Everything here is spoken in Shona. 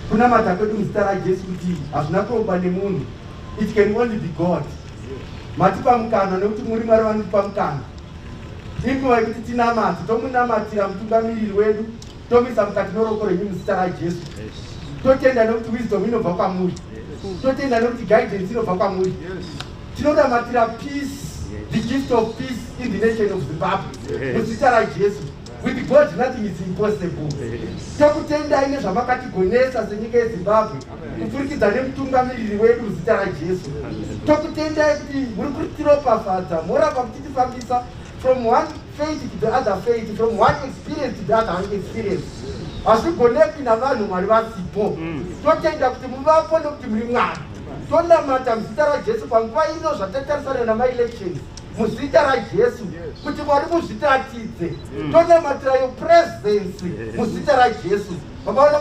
Kunamata kwedu muzita raJesu kuti hazvina kurongwa nemunhu. It can only be God. Matipa mukana nekuti muri Mwari vanotipa mukana. Inguva yekuti tinamate, tomunamatira mutungamiriri wedu, tomisa mukati meruoko rwenyu muzita raJesu. Totenda nekuti wisdom inobva kwamuri. Totenda nekuti guidance inobva kwamuri. Tinonamatira peace, the gift of peace in the nation of Zimbabwe muzita raJesu. With God nothing is impossible. Tokutendai nezvamakatigonesa senyika yeZimbabwe kupfurikidza nemutungamiriri wedu muzita raJesu. Tokutendai kuti muri kutiropafadza, moramba muchitifambisa from one faith to the other faith, from one experience to the other experience. Hazvigonekwi navanhu Mwari vasipo. Totenda kuti muvapo nekuti muri Mwari. Tonamata muzita raJesu panguva ino zvatatarisana namaelections muzita raJesu kuti Mwari muzvitiratidze. Tonamatira your presence muzita raJesu. Baba.